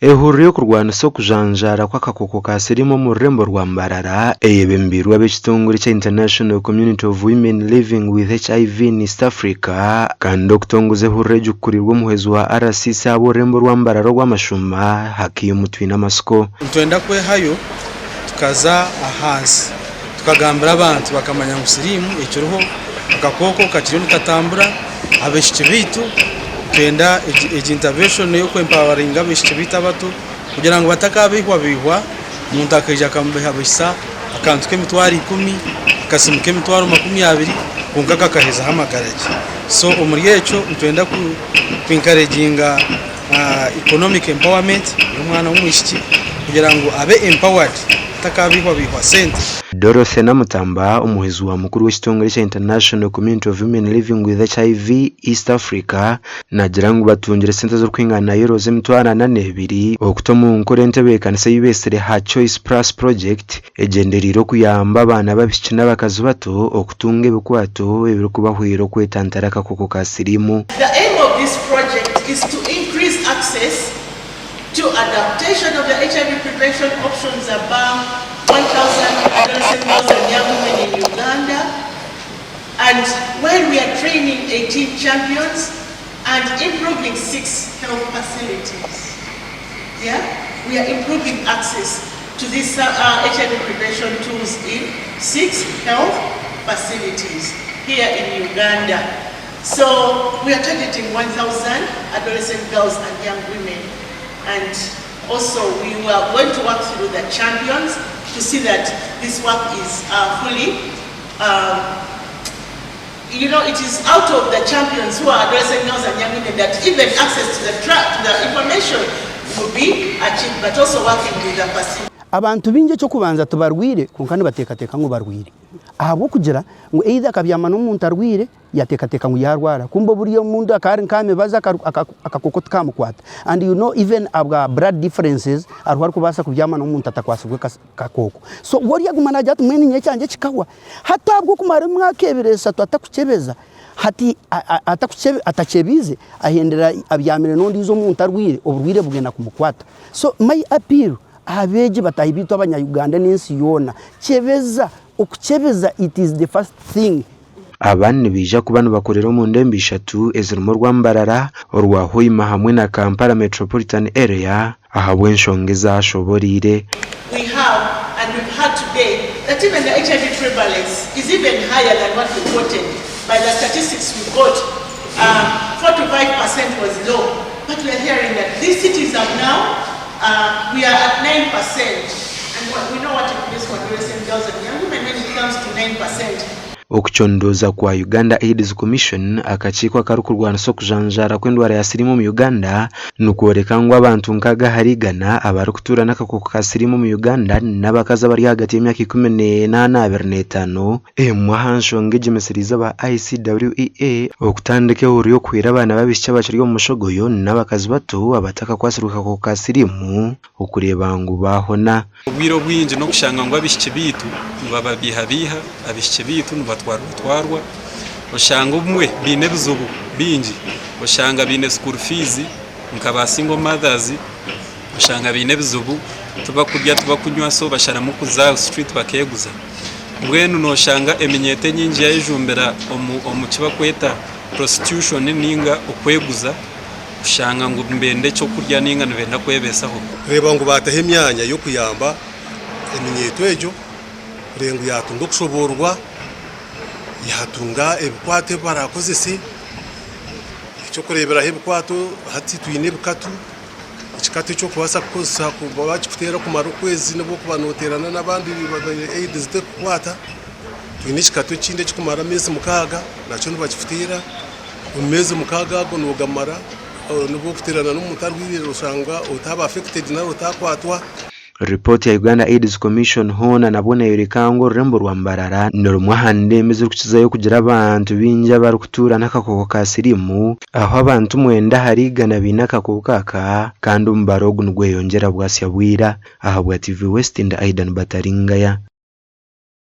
Ehururu y'okurwanisa okujanjaara kw'akakooko ka siriimu omu rurembo rwa Mbarara eyebembeirwe ab'ekitongore ekya International Community of Women Living with HIV in East Africa kandi okutongoza ehururu egi kukurirwe omuhwezi wa RCC ahabw'orurembo rwa Mbarara ogw'amashuma, Hakim Twinamasiko. Nitwenda kwehayo tukaza ahansi tukagambira abantu bakamanya ngu siriimu ekiriho, akakooko kakiriyo nikatambura, abaishiki baitu nitwenda egi intervention ey'oku empoweringa abaishiki baitu abato kugira ngu batakabeihwabeihwa omuntu akaija akamubeihabeihisa akantu k'emitwaro ikumi, akasimu k'emitwaro 20 kwonka kakahezaho amagara ge. So omuri ekyo nitwenda ku encouraginga economic empowerment y'omwana w'omwishiki kugira ngu abe empowered atakabeihwabeihwa sente. Dorothy Namutamba, omuhwezi wa mukuru w'ekitongore ekya International Community of Women Living with HIV East Africa, naagira ngu batungire sente ezirikwingana na Euros 42,000 okuta omu nkora entebeekanisa ei beetsire Her Choice Plus Project egyendereire okuyamba abaana b'abaishiki n'abakazi bato okutunga ebikwato ebirikubahwera okwetantara akakooko ka siriimu. The aim of this project is to increase access to adaptation of the HIV prevention options among 1,000 adolescent girls and young women in Uganda. And while we are training 18 champions and improving 6 health facilities. Yeah, we are improving access to these HIV prevention tools in 6 health facilities here in Uganda. So we are targeting 1,000 adolescent girls and young women. And also we are going to work through the champions to see that this work is fully, it is out of the champions who are adolescent girls and young women that even access to the track, to the information will be achieved, but also working with the facility. Abantu baingi eky'okubanza tibarwaire kwonka nibateekateeka ngu barwaire ahabw'okugira ngu either akabyama n'omuntu arwaire yateekateeka ngu yaarwara kumbe oburiya omuntu akaba ari nk'aha mibazi akakooko tikamukwata and you know even ahabwa blood differences hariho arikubaasa kubyama n'omuntu atakwatsirwe kakooko so we oriya aguma naagira ati mbwenu nyowe ekyangye kikahwa hati ahabw'okumara emyaka ebiri eshatu atakukyebeza hati atakyebiize ahendera abyamire n'ondiijo omuntu arwaire oburwaire bugenda kumukwata so my appeal aha beegi bataahi baitu abanya Uganda n'ensi yoona kyebeza okukyebeza it is the first thing. Aba nibaija kuba nibakorera omu ndembo ishatu ezirimu orwa Mbarara, orwa Hoima hamwe na Kampala Metropolitan Area ahabw'enshonga ezi ashoboreire. We have and we've heard today that even the HIV prevalence is even higher than what we quoted by the statistics we got um, 4 to 5 percent was low but we are hearing that these cities have now uh, we are at 9 percent and what, we know what it means for adolescent girls and young women when it comes to 9 percent. Okucondooza kwa Uganda AIDS Commission, akakiiko akarikurwanisa okujanjaara kw'endwara ya siriimu omu Uganda, nikworeka ngu abantu nkaaga ahari igana abarikutuura n'akakooko ka siriimu omu Uganda n'abakazi abari ahagati y'emyaka 18 25. Emwe aha nshonga egyemesereize aba ICWEA okutandika ehururu y'okuhwera abaana b'abaishiki abakiri omu mushogoyo n'abakazi bato abatakakwatsirwe kakooko ka siriimu okureeba ngu baahona. Obwire obwingi n'okushanga ngu abaishiki baitu nibababeihabeiha, abaishiki baitu nibatwarwatwarwa, oshanga obumwe baine ebizibu bingi, oshanga baine school fees nka ba single mothers, oshanga baine ebizibu tibakurya tibakunywa so basharamu kuza aha street bakeeguza. Mbwenu noshanga eminyeeto enyingi yayejumbira omu kibakweta prostitution ninga okweguza. Kushanga ngu nibenda eky'okurya nainga nibenda kwebeesaho. Kureeba ngu baataho emyanya y'okuyamba eminyeeto egyo kureeba ngu yaatunga okushoboororwa, yaatunga ebikwato ebi baraakozese. Eky'okureeberaho ebikwato hati twine ebikatu, ekikatu eki orikubaasa kukozesa kuba bakikuteera kumara okwezi n'obu orikuba nooteerana n'abandi AIDS terikukwata. Twine ekikatu ekindi ekirikumara ameezi mukaaga nakyo nibakikuteera. Omu meezi mukaaga ago noogamara n'obu orikuteerana n'omuntu arwaire oshanga otaaba affected nari otaakwatwa. Ripooti ya Uganda AIDS Commission hoona nabwo neeyoreka ngu orurembo rwa Mbarara ni rumwe aha ndembo ezirikukizayo kugira abantu baingi abarikutuura n'akakooko ka siriimu ahu abantu mwenda ahari igana baine akakooko aka kandi omubaro ogu nigweyongyera bwasya bwira. Ahabwa TV West ndi Aidan Bataringaya.